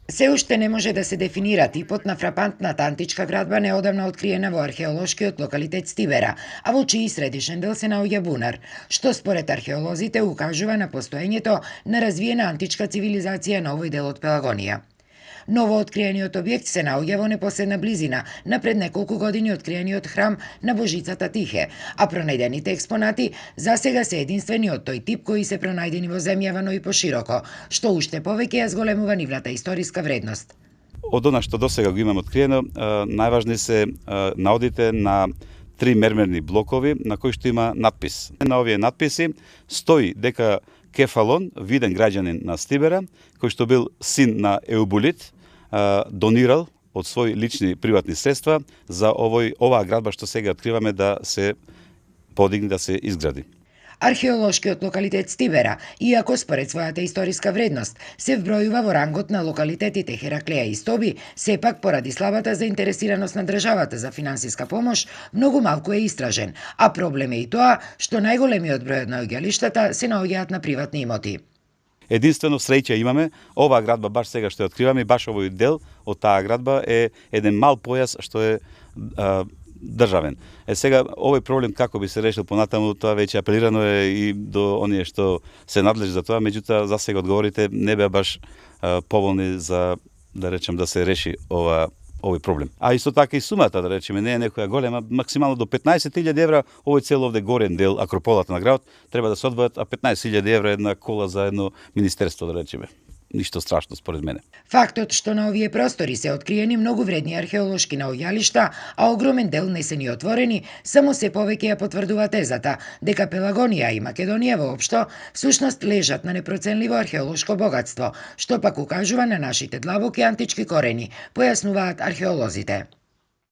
Се уште не може да се дефинира типот на фрапантната античка градба неодамна откриена во археолошкиот локалитет Стибера, а во чиј средишен дел се наоѓа бунар, што според археолозите укажува на постоењето на развиена античка цивилизација на овој дел од Пелагонија. Новооткриениот објект се наоѓа во непосредна близина на пред неколку години откриениот храм на божицата Тихе, а пронајдените експонати засега се единствени од тој тип кои се пронајдени во земјава, но и пошироко, што уште повеќе ја зголемува нивната историска вредност. Од она што досега го имаме откриено, најважни се наодите на 3 мермерни блокови на кои што има надпис. На овие надписи стои дека Кефалон, виден граѓанин на Стибера, кој што бил син на Еубулит, донирал од своји лични приватни средства за оваа градба што сега откриваме да се подигне, да се изгради. Археолошкиот локалитет Стибера, иако според својата историска вредност, се вбројува во рангот на локалитетите Хераклеја и Стоби, сепак поради слабата заинтересираност на државата за финансиска помош, многу малку е истражен, а проблем е и тоа што најголемиот број од наоѓалиштата се наоѓаат на приватни имоти. Единствено среќа имаме, оваа градба баш сега што ја откриваме, баш овој дел од таа градба е еден мал појас што е државен. Сега овој проблем како би се решил понатаму, тоа веќе апелирано е и до оние што се надлежи за тоа, меѓутоа за сега одговорите не беа баш поволни за да речем да се реши овој проблем. А исто така и сумата, да речеме, не е некоја голема, максимално до 15.000 евра, овој цел овде горен дел, акрополата на градот, треба да се одвојат, а 15.000 евра една кола за едно министерство, да речеме. Ништо страшно според мене. Фактот што на овие простори се откриени многу вредни археолошки наоѓалишта, а огромен дел не се ни отворени, само се повеќе ја потврдува тезата дека Пелагонија и Македонија воопшто всушност лежат на непроценливо археолошко богатство, што пак укажува на нашите длабоки антички корени, појаснуваат археолозите.